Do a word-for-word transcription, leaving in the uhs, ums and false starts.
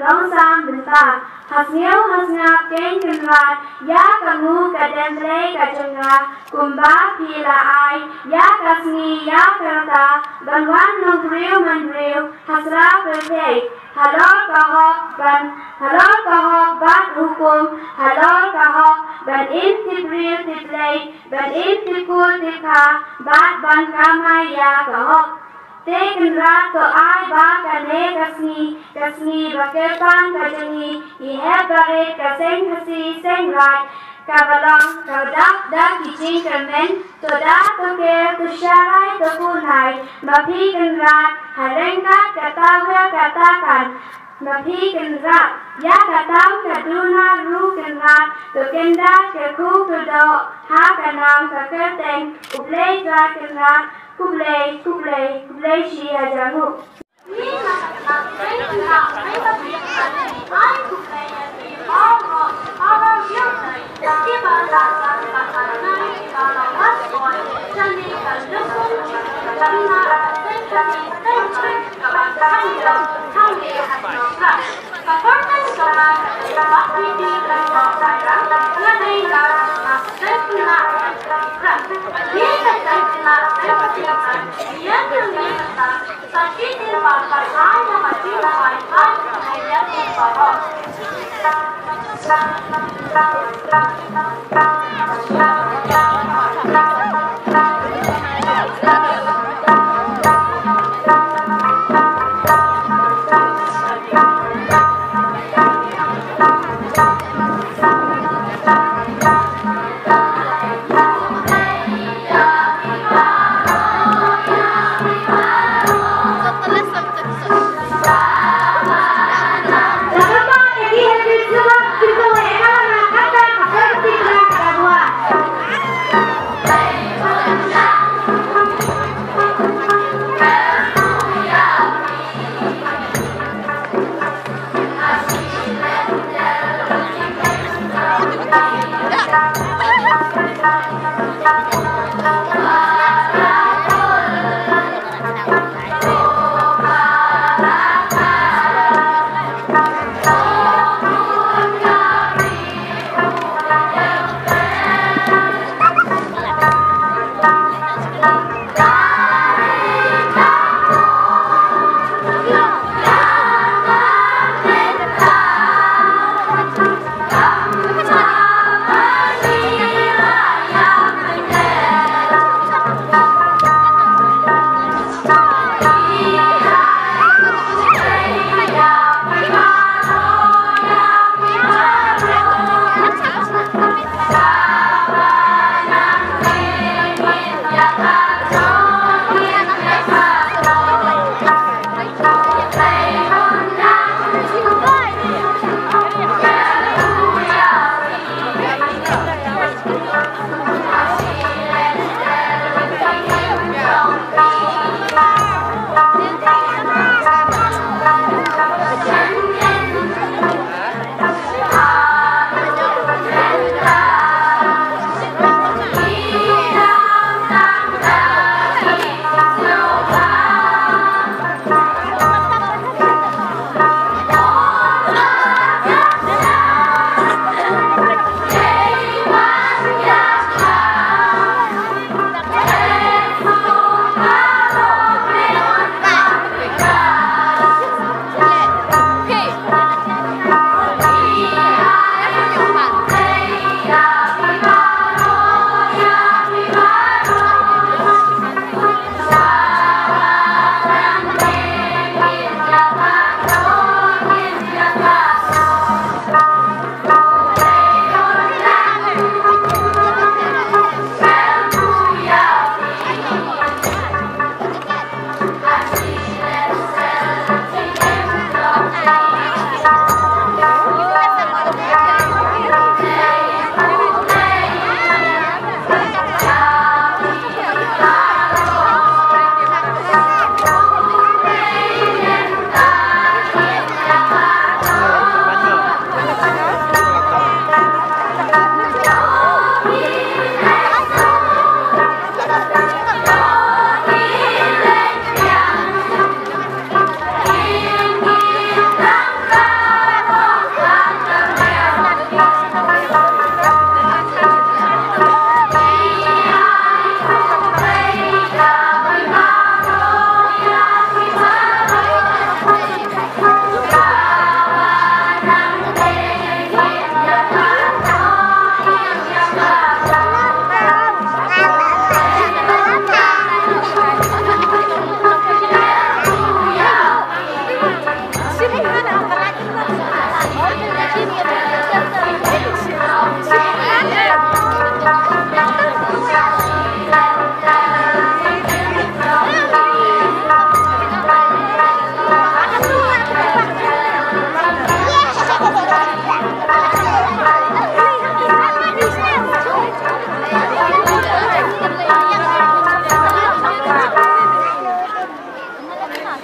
Nongsam bynta. Ha sngew ha sngap keiñ Kynrad, ïa ka nguh ka dem Blei ka jong nga, kumba phi la ai ïa ka sngi ïa ka rta, ban wan nongbriew manbriew ha sla pyrthei, halor ka hok ban, halor ka hok bad hukum, halor ka hok ban im tip briew tip Blei, ban im tip kur tip kha, bad ban kamai ïa ka hok. Te Kynrad to ai ba kane ka sngi, ka sngi ba kyrpang ka jong ngi, i hep barit ka seng Khasi seng Raij, kaba long kaba dap da ki jingkyrmen, to da to ker to sharai to kunai, ma phi Kynrad ha ryngkat kata wer kata kan, ma phi Kynrad ïa ka tam ka duna ruh Kynrad, to kyndat ka khuk to doh ha ka nam ka kyrteng U Blei Trai Kynrad. Khublei, khublei, khublei shi hajar nguh.